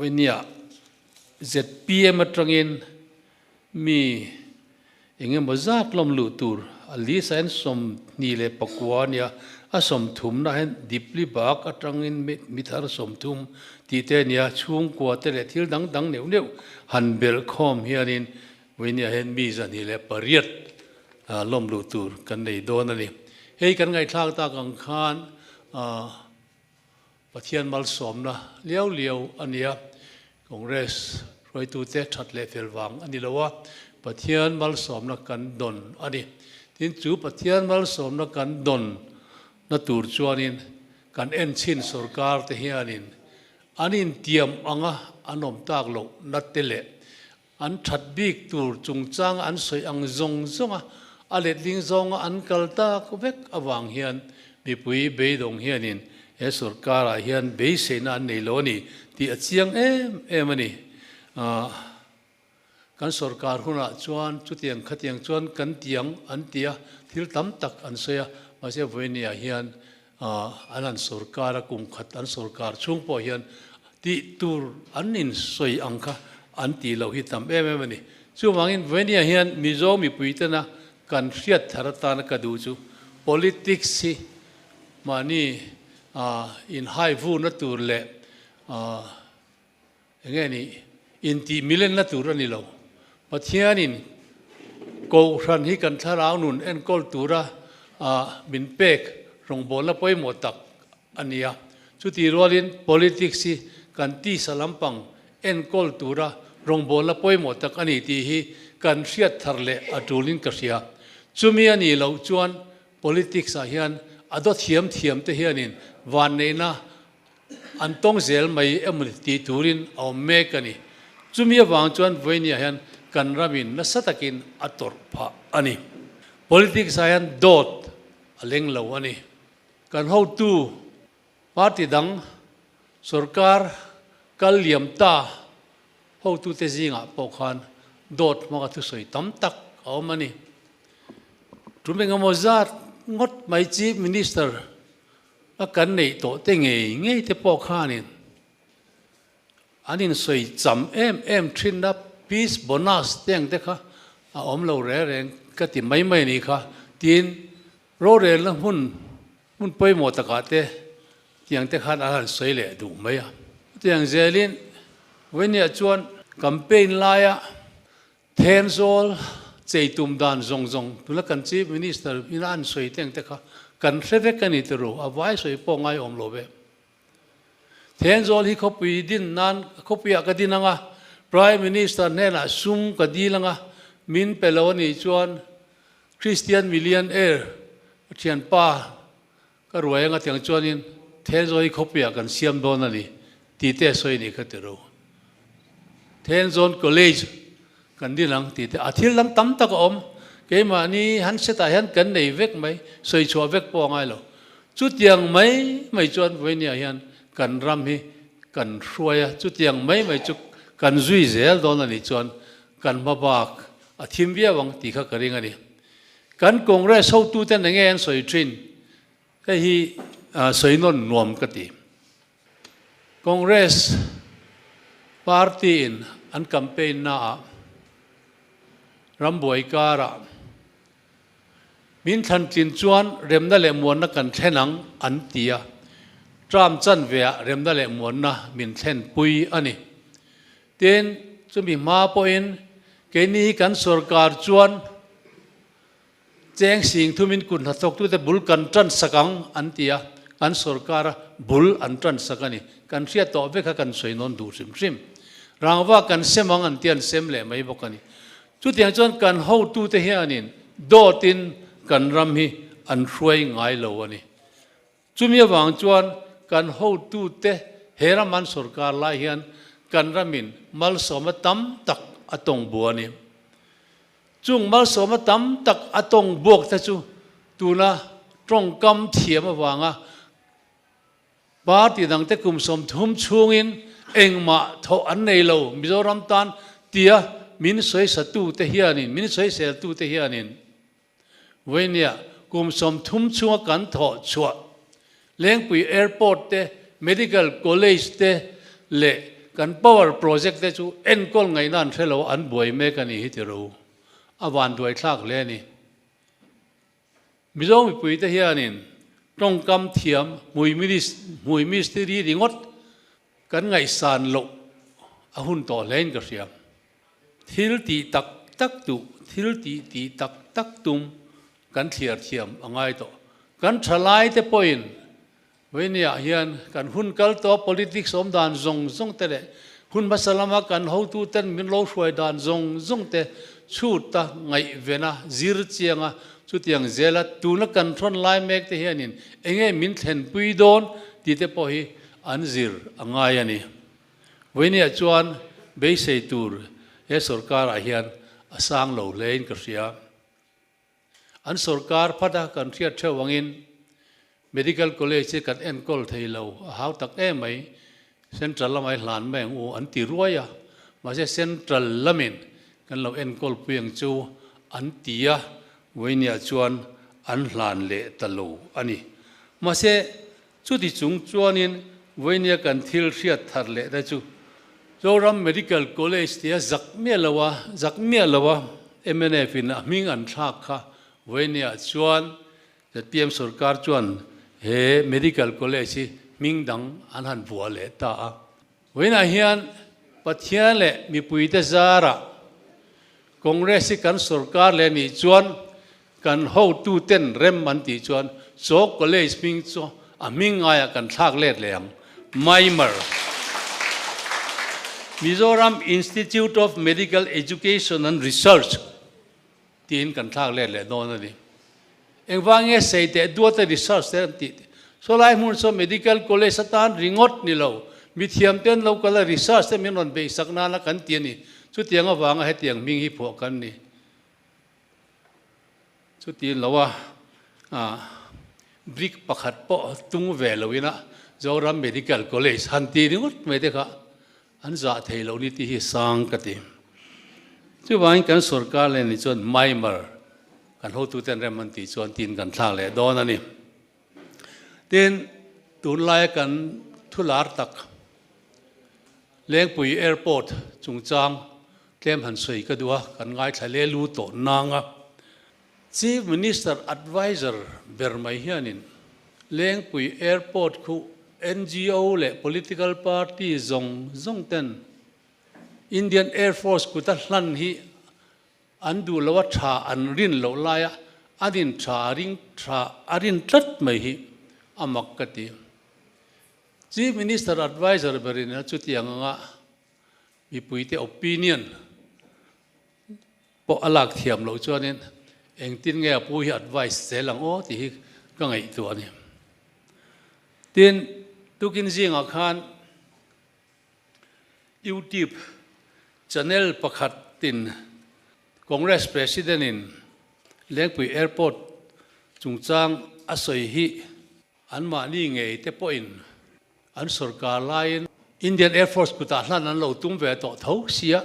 Vawinia zpm atangin mi eng emaw zat lawm luh tur a list ah hian 29 a nia, a sawmthumna hian dipli bak atangin mi thar 30 tih te a nia, chhungkua te leh thil dang dang neuh neuh han belh khawm hianin vawinia hian mi 28 lawm luh tur kan nei dawn a ni. Hei kan ngaihthlak tak ang khan Pathian malsawmna liau liau a nia, Congress hruaitute that leh fel vang a ni lo a, Pathian malsawmna kan dawn a ni. Tin, chu Pathian malsawmna kan dawn na tur chuanin kan enchhin sorkar te hianin an intiam anga an awm tak loh na te leh an that bik tur chungchanga an sawi ang zawng zawnga a letling zawnga an kal tak vek avang hian mipui beidawng hianin he sorkarah hian beiseina an nei lo a ni tih a chiang em em a ni. Kan sorkar hunah chuan chutiang khatiang chuan kan tiang an ti a, thil tam tak an sawi a, mahse vawinia hian an han sorkar a, kum khat an sorkar chhung pawh hian tih tur an insawi ang kha an tih loh hi tam em em a ni. Chuvangin Venia hian Mizo mipui tena kan hriat thar atana ka duh chu politics hi mahni inhai vurna tur leh Enge ni intih milenna tur a ni lo. Pathianin Kohhran hi kan thlarau nun enkawl tura min pek rawngbawlna pawimawh tak a ni a. Chutih rualin politics hi kan tisa lampang enkawl tura rawngbawlna pawimawh tak a ni tih hi kan hriat thar leh a tulin ka hria. Chumi a nih loh chuan politics ah hian a dawt thiam thiam te hianin vanneihna An tawng zel mai emaw tih turin a awm mek a ni. Chumi avang chuan Vawinia hian kan ramin nasa takin a tawrh phah a ni. Politics ah hian dawt a leng lo a ni. Kan hotu party dang sorkar kal liam ta hotute zingah pawh khan dawt hmanga thusawi tam tak a awm a ni. Tum engemaw zat ngawt mai Chief Minister A kan neih tawh te ngei ngei te pawh khanin an insawi cham em em thin a, peace bonus te ang te kha a awm lo reng reng ka ti mai mai a nih kha tiin rorelna hmun hmun pawimawh takah te tiang te khan an han sawi leh duh mai a. Chutiang zelin Vawinia chuan campaign laia Thenzawl chei tum dan zawng zawng tuna kan Chief Minister ina an sawi te ang te kha kan hre vek a ni ti ru, a vai sawi pawh ngai awm lo ve. Thenzawl hi khawpui din nan khawpuiah ka din ang a, Prime Minister hnenah sum ka dil ang a, min pe lo a nih chuan Christian Millionaire thianpa ka ruai anga tiang chuanin Thenzawl hi khawpuiah kan siam dawn a ni tih te a sawi nih kha ti ro. Thenzawn College kan din ang tih te a thil dang tam tak a awm. Keimahni han setah hian kan nei vek mai, sawi chhuah vek pawh a ngai lo. Chutiang mai mai chuan vawinia hian kan ram hi kan hruai a, chutiang mai mai chu kan zui zel dawn a nih chuan kan hma bak a thim viau ang tih kha ka ring a ni. Kan Congress hotuten enge an sawi thin? Hei hi sawi nawn nuam ka ti. Congress party in an campaign naah rambuai karah min thlan tlin chuan remna leh muanna kan thlen ang an ti a, term chanveah remna leh muanna min thlen pui a ni. Tin, chumi hma pawhin keini hi kan sorkar chuan cheng sing thumin kut hnathawktute bul kan tan sak ang an ti a, kan sorkara bul an tan sak a ni. Kan hriat tawh vek kha kan sawi nawn duh hrim hrim. Rangva kan sem ang an ti an sem leh mai bawk a ni. Chutiang chuan kan hotute hianin dawtin kan ram hi an hruai ngai lo a ni. Chumi avang chuan kan hotute he ram an sorkar lai hian kan ramin malsawma tam tak a tawng bu a ni. Chung malsawma tam tak a tawng buak te chu tuna tawngkam thiam avanga party dangte kum 30 chhungin engmah thawh an nei lo Mizoram tan tia min sawisatute hianin, min sawiseltute hianin Vawinia kum 30 chhunga kan thawh chhuah Lengpui Airport te, Medical College te leh Kan power project te chu enkawl ngaihna an hre lo a, an buai mek a ni hi ti ro. A vanduai thlak hle a ni. Mizo mipui te hianin tawngkam thiam hmui hmui mistiri ringawt kan ngaihsan loh a hun tawh hlein ka hria. Thil tih tak tak duh, thil tih tih tak tak tum kan thliar thiam a ngai tawh. Kan thalai te pawhin Vawinia hian kan hun kal tawh politics awm dan zawng zawng te leh hun hmasa lama kan hotuten min lo hruai dan zawng zawng te chhut a ngaihven a, zir chiang a, chutiang zela tuna kan thawn lai mek te hianin enge min thlenpui dawn tih te pawh hi an zir a ngai a ni. Vawinia chuan beisei tur he sorkarah hian a sang lo hlein ka hria. An sorkar phat a kan hriat theuh angin Medical College hi kan enkawl thei lo, a hau tak em mai, Central lamah hi hlan mai ang u an ti ruai a, mahse Central lamin kan lo enkawl pui ang chu an ti a, vawinia chuan an hlan leh ta lo a ni. Mahse chuti chung chuanin vawinia kan thil hriat thar leh te chu Zoram Medical College tia zak miah lo a, zak miah lo a mnf in a hming an thlak kha vawinia chuan zpm sorkar chuan he Medical College hi hming dang an han vuah leh ta a. Vawiinah hian Pathian leh mipuite zarah Congress hi kan sorkar leh nih chuan Kan hotuten rem an tih chuan chaw college hming chu a hming ngaiah kan thlak let leh ang. Maimer. Mizoram Institute of Medical Education and Research tiin kan thlak let leh dawn a ni. Engvang nge sei teh duata research te an tih? Saw lai hmun saw medical college atan ringawt ni lo, mithiam ten lo kal a research te min rawn beihsak nana kan ti a ni. Chutiang avanga hetiang hming hi phuah kan ni. Chuti lo a, brick pakhat pawh tung ve lo ina Zoram Medical College han ti ringawt mai te kha an zah thei lo ni tih hi sang ka ti. Chuvangin kan sorkar leh ni chuan Myanmar kan hotuten rem an tih chuan tin kan thlak leh dawn a ni. Tin, tunlaia kan thular tak Lengpui Airport chungchang tlem han sawi ka duh a, kan ngaithla le lu tawh nang a. Chief Minister Adviser ber mai hianin Lengpui Airport khu NGO leh Political Party zawng zawng ten Indian Air Force kuta hlan hi An duh lo a tha an rin loh laia an in tha a ring tha a rin tlat mai hi a mak ka ti. Chief Minister Adviser berin a chutiang anga mipuite opinion pawh a lak thiam loh chuanin engtin nge a pu hi advice zel ang aw tih hi ka ngaihtuah a ni. Tin, tukin zingah khan YouTube channel pakhat tin Congress President in Lengpui Airport chungchang a sawi hi anmahni ngei te pawhin an sorkar laiin Indian Air Force kutah hlan an lo tum ve tawh tho sia,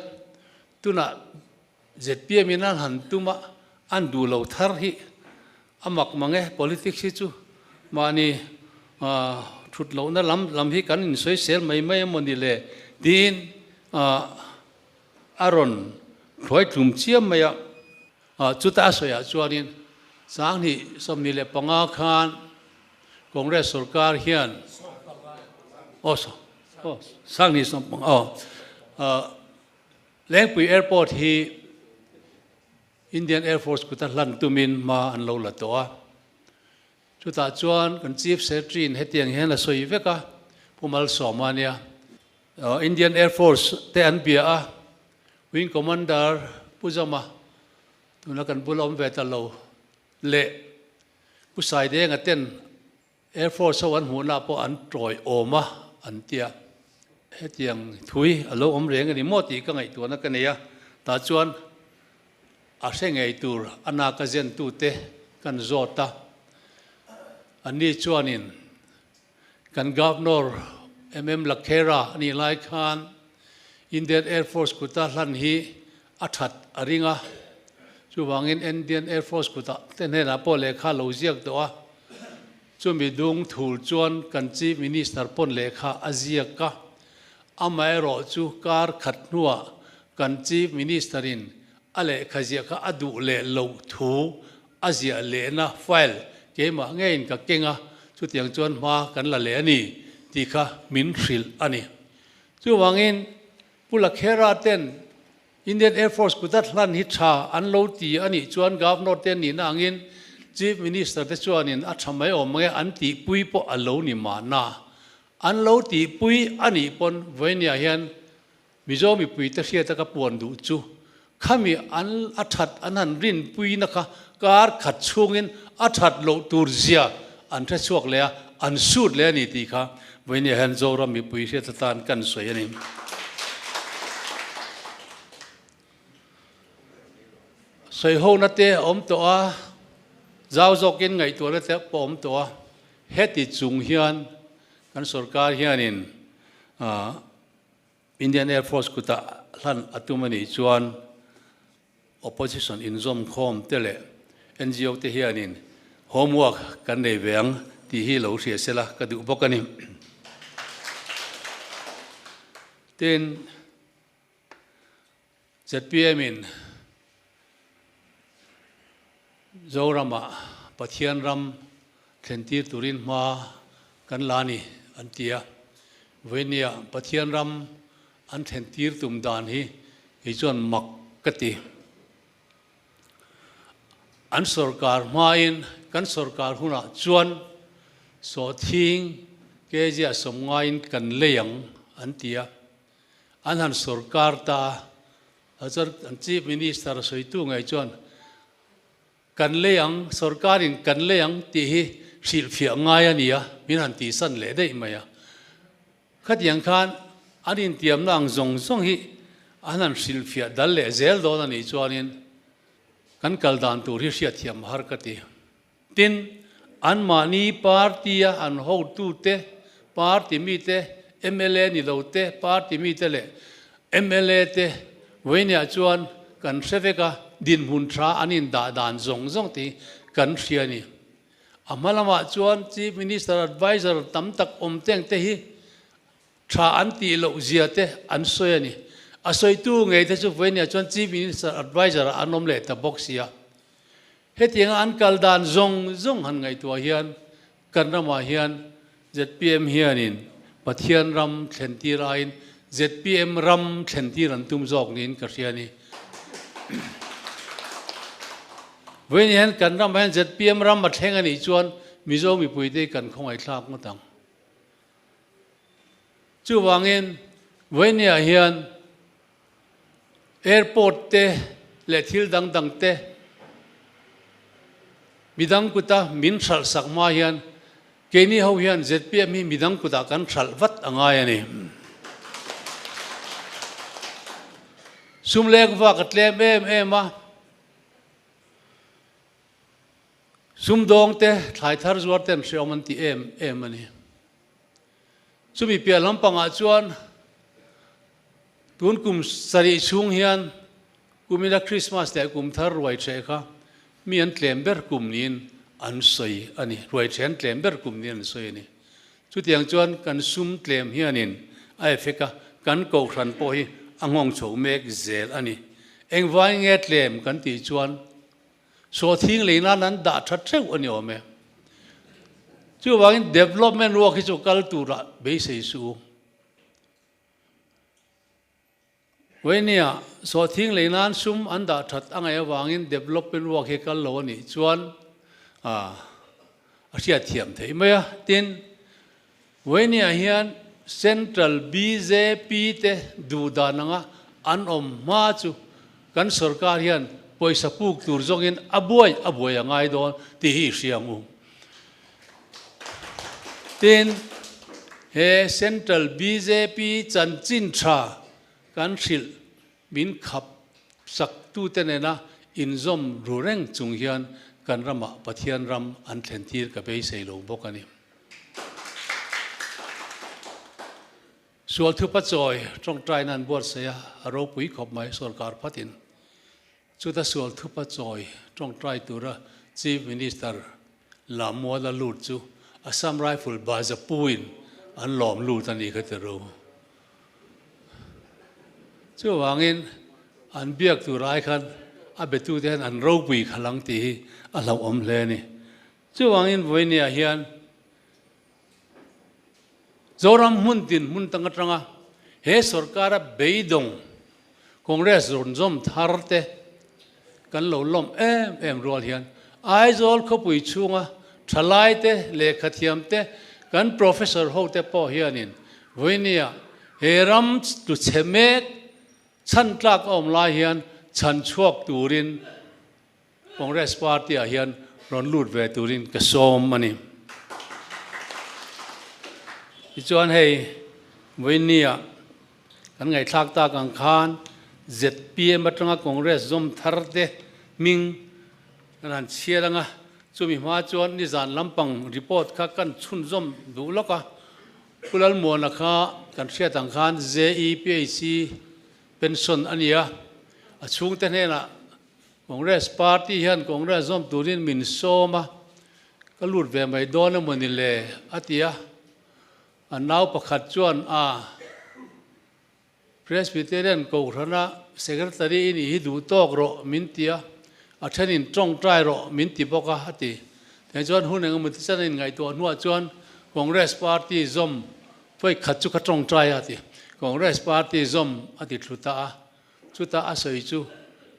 tunah zpm in an han tum a, an duh lo thar hi a mak mang e, politics hi chu mahni thut lohna lam lam hi kan insawisel mai mai emawni le tiin a rawn hruai tlum chiam mai a, chuta a sawiah chuanin 2015 khan Congress sorkar hian aw 2015 aw Lengpui Airport hi Indian Air Force kuta hlan tumin hma an lo la tawh a. Chutah chuan kan Chief Secretary in hetiang hian a sawi vek a, Pu Malsawma ania. Indian Air Force te an bia a, Wing Commander Pu Zama tuna kan bula awm ve ta lo leh Pu Saidenga ten Air Force ho an hmuhna pawh an tawi awm a an tia. Hetiang thui a lo awm reng a ni maw tih ka ngaihtuahna ka nei a, tah chuan a hre ngei tur a naka zentute kan zawt a, anni chuanin kan Governor MM Lakhera a nih lai khan Indian Air Force kuta hlan hi a that a ring a, chuvangin Indian Air Force kutah te hnenah pawh lehkha lo ziak tawh a, Chumi dung thul chuan kan Chief Minister pawn lehkha a ziak a. Amaherawhchu kar khat hnuah kan Chief Minister-in a lehkha ziah kha a duh leh loh thu a ziah lehna file keimah ngeiin ka keng a, chutiang chuan hma kan la leh a ni tih kha min hrilh a ni. Chuvangin Pu Lakhera ten Indian Air Force kutat hlan hi tha an lo ti a nih chuan Governor te nihna angin Chief Minister te chuanin a tha mai awm nge an tihpui pawh a lo ni mahna. An lo tihpui a nih pawn vawinia hian Mizo mipuite hriata ka puan duh chu khami an a that an han rinpuina kha kar khat chhungin a that loh tur zia an hre chhuak leh a, an sut leh a ni tih kha vawinia hian Zoram mipui hriat atan kan sawi a ni. Sawihona te a awm tawh a, zau zawkin ngaihtuahna te pawh a awm tawh a, heti chung hian kan sorkar hianin Indian Air Force kutah hlan a tum a nih chuan Opposition inzawmkhawm te leh ngo te hianin homework kan nei ve ang tih hi lo hria sela ka duh bawk a ni. Tin, zpm in Zoramah Pathian ram thlentir turin hma kan la ni an ti a. Vawinia Pathian ram an thlentir tum dan hi kei chuan mak ka ti. An sorkar hmain kan sorkar hunah chuan sawhthing kg a sawmngaiin kan lei ang an ti a. An han sorkar ta a, chuan an Chief Minister sawitu ngei chuan Kan lei ang, sorkarin kan lei ang tih hi hrilhfiah ngai a ni a, min han tihsan leh daih mai a. Khatiang khan an intiamna ang zawng zawng hi an han hrilhfiah dal leh zel dawn a nih chuanin kan kal dan tur hi hriatthiam har ka ti. Tin, anmahni party-a an hotute, party mite, mla ni lote, party mite leh mla te vawiiniah chuan kan hre vek a, dinhmun tha an indah dan zawng zawng tih kan hria a ni. A hma lamah chuan Chief Minister Adviser tam tak awm teng te hi tha an tih loh zia te an sawi a ni. A sawitu ngei te chu vawiiniah chuan Chief Minister Adviser ah an awm leh ta bawk si a. Hetianga an kal dan zawng zawng han ngaihtuah hian kan ramah hian zpm hianin Pathian ram thlentir aiin zpm ram thlentir an tum zawk niin ka hria a ni. Vawiin hian kan ramah hian zpm ram a thleng a nih chuan Mizo mipuite hi kan khawngaihthlak ngawt ang. Chuvangin vawiiniah hian Airport te leh thil dang dang te midang kuta min hralh sak hma hian keini ho hian zpm hi midang kutah kan hralh vat a ngai a ni. Sum leng vak a tlem em em a, sumdawng te thlai thar zuar ten hreawm an ti em em a ni. Chumi piah lampangah chuan tun kum sarih chhung hian kumina Krismas leh kum thar ruai ṭheh kha mi an tlem ber kum niin an sawi a ni. Ruai ṭheh an tlem ber kum niin an sawi a ni. Chutiang chuan kan sum tlem hianin a effect a, kan kohhran pawh hi a nghawng chho mek zel a ni. Engvai nge tlem kan tih chuan Sawhthing lei nan an dah tha theuh a ni awm e. Chuvangin development ruak hi chu kal turah beisei suh u. Vawihnia sawhthing lei nan sum an dah that a ngaih avangin development ruak hi kal lo a nih chuan a hriatthiam theih mai a. Tin, Vawihnia hian Central bjp te duh dan anga an awm hma chu kan sorkar hian pawisa puk tur zawngin a buai a buai a ngai dawn tih hi i hria ang u. Tin, he Central bjp chanchin tha kan hrilh min khap sak tute nena inzawm ru reng chung hian kan ramah Pathian ram an thlen tir ka beisei lo bawk a ni. Sual thupa chawi tawngtaina an buatsaih a, a ropui khawp mai sorkar phatin. Chuta sual thupa chawi tawngtai tura Chief Minister Lamuala lut chu Assam Rifle Bazapuin an lawm lut a ni kha ti ro. Chuvangin an biak tur ai khan a betute hian an ropui khalh ang tih hi a hlauhawm hle a ni. Chuvangin vawinia hian Zoram hmun tin hmun tang atanga he sorkara beidawng Congress rawn zawm thar te kan lo lawm em em rual hian Aizawl khawpui chhunga thalai te, lehkha thiam te, kan professor ho te pawh hianin vawinia he ram tluchhe mek chhan tlak a awm lai hian chhan chhuak turin Congress party ah hian rawn lut ve turin ka sawm a ni. Tichuan hei vawinia kan ngaihthlak tak ang khan zpm atanga Congress zawm thar te hming kan han chhiar ang a, chumi hma chuan nizan lampang report kha kan chhunzawm duh lawk a, Pu Lalmuana kha kan hriat ang khan JEPAC pension a ni a, a chhungte hnenah Congress party hian Congress zawm turin min sawm a, ka lut ve mai dawn emaw ni le a ti a. A nau pakhat chuan a Presbyterian Kohhrana Secretary i nih hi duh tawk rawh min ti a, a thenin tawngtai rawh min ti bawk a a ti. Tiang chuan hun engemaw ti chan a inngaihtuah hnuah chuan Congress party zawm vawi khat chu ka tawngtai a a ti. Congress party zawm a ti thlu ta a. Chutah a sawi chu,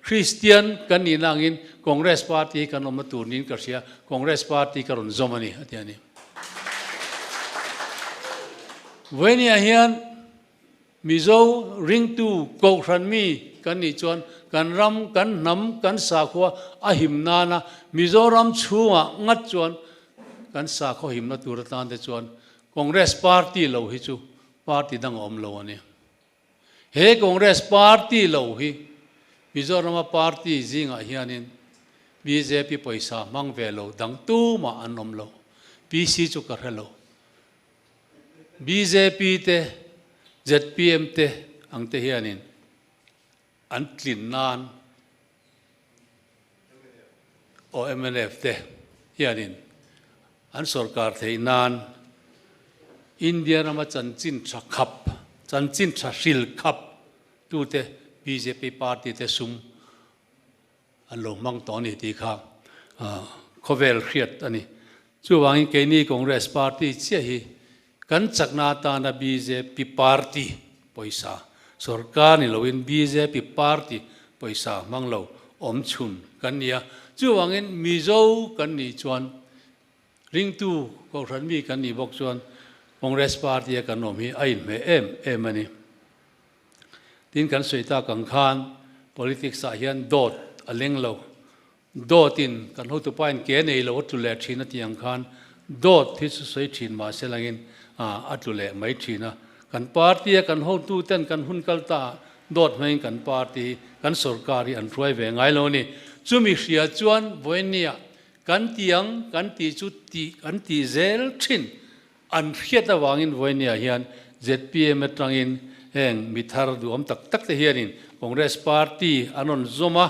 Kristian kan nihna angin Congress party hi kan awmna tur niin ka hria, Congress party ka rawn zawm a ni, a ti a ni. Vawinia hian Mizo ringtu Kohhran mi kan nih chuan kan ram, kan hnam, kan sakhua a him nana Mizoram chhungah ngat chuan kan sakhaw himna tur atan te chuan Congress party lo hi chu party dang a awm lo a ni. He Congress party lo hi Mizorama party zingah hianin bjp pawisa hmang ve lo dang tumah an awm lo. PC chu ka hre lo. Bjp te, zpm te ang te hianin an tlin nan aw mnf te hianin an sorkar theih nan India rama chanchin tha khap, chanchin tha hril khap tute bjp party te sum an lo hmang tawh a ni tih kha khawvel hriat a ni. Chuvangin keini Congress party chiah hi kan chakna atana bjp party pawisa sorkar ni loin bjp party pawisa hmang lo awm chhun kan ni a. Chuvangin Mizo kan nih chuan ringtu Kohhran mi kan nih bawk chuan Congress party a kan awm hi a inhmeh em em a ni. Tin kan sawi tak ang khan politics ah hian dawt a leng lo. Dawt in kan hotupa in ke nei lo a tlu leh thin a tih ang khan dawt hi chu sawi thin mah se langin a tlu leh mai thin a. Kan party a kan hotu ten kan hun kal ta ah dawt hmangin kan party hi kan sorkar hi an hruai ve ngai lo a ni. Chumi hria chuan vawinia kan ti ang kan tih chu tih kan tih zel thin. An hriat avangin vawinia hian zpm atangin heng mi thar duhawm tak tak te hianin Congress party an rawn zawm a.